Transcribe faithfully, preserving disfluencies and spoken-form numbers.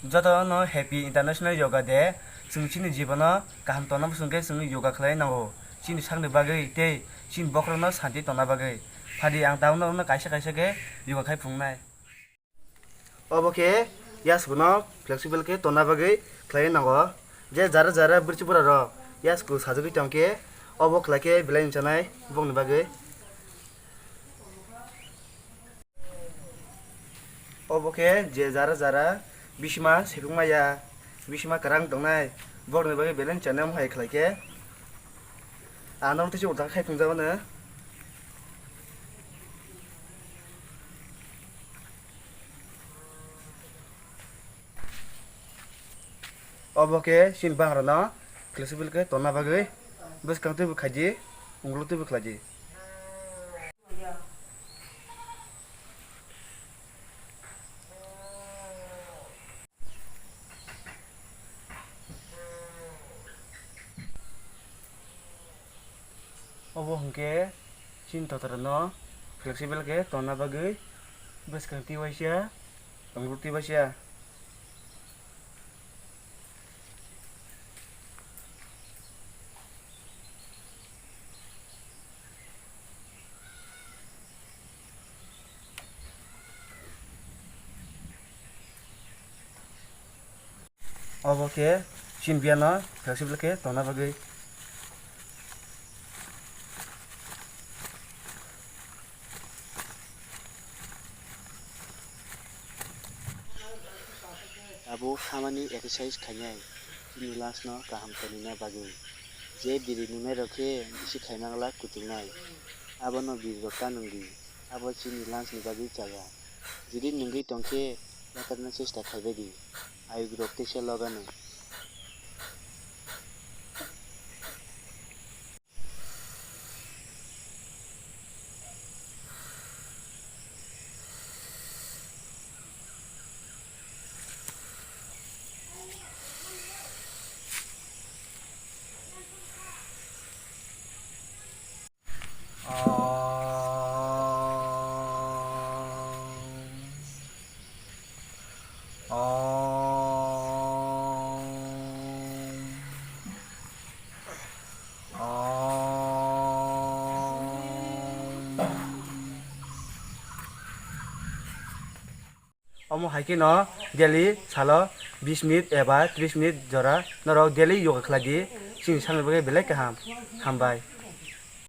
Jotono Happy International Yoga Day. Chwng chini jibono kaham tongna bwswng khe chwng yoga khlai nango. Chini sakni bagwi tei chini bokhorokno santi tongna bagwi. Phadi ang tabukno kaisa kaisa khe yoga khai phunuknai. Obo khe yaskuno flexible khe tonna bagwi khlai nango. Je jara jara bwrwi bwrarok yasku sajagwi tongkhe obo khlai khe belai wngchanai bokni bagwi. Obo khe je jara jara bisima sepung maya, bisima kwrang tongnai, borokni bagwi belai chana omo hai khlai khe. Ano tei se utak khai phunukjagano. Obo khe chini bangrano flexible khe tonna bagwi bwskang twibo khaidi, unglo twibo khlaidi. Obo hwnkhe chini totorno flexible khe tonna bagwi bwskang twi waisa, unglo twi waisa. Obo khe chini biyano flexible khe tonna bagwi. Abo hamani exercise khainai chini lungs no kaham tonina bagwi. Je biri nungnai rok khe bisi khaimangla kutungnai. Abono biri rok ta nungdi. Abo chini lungs ni bagwi chaya. Jodi nungwi tongkhe yakarna chesta khaibaidi. Ayuk rok teisa logano. Omo hai kheno daily salo bis minute eba tris minute jora norok daily yoga khlai di, chini sakni bagwi belai kaham. Hambai.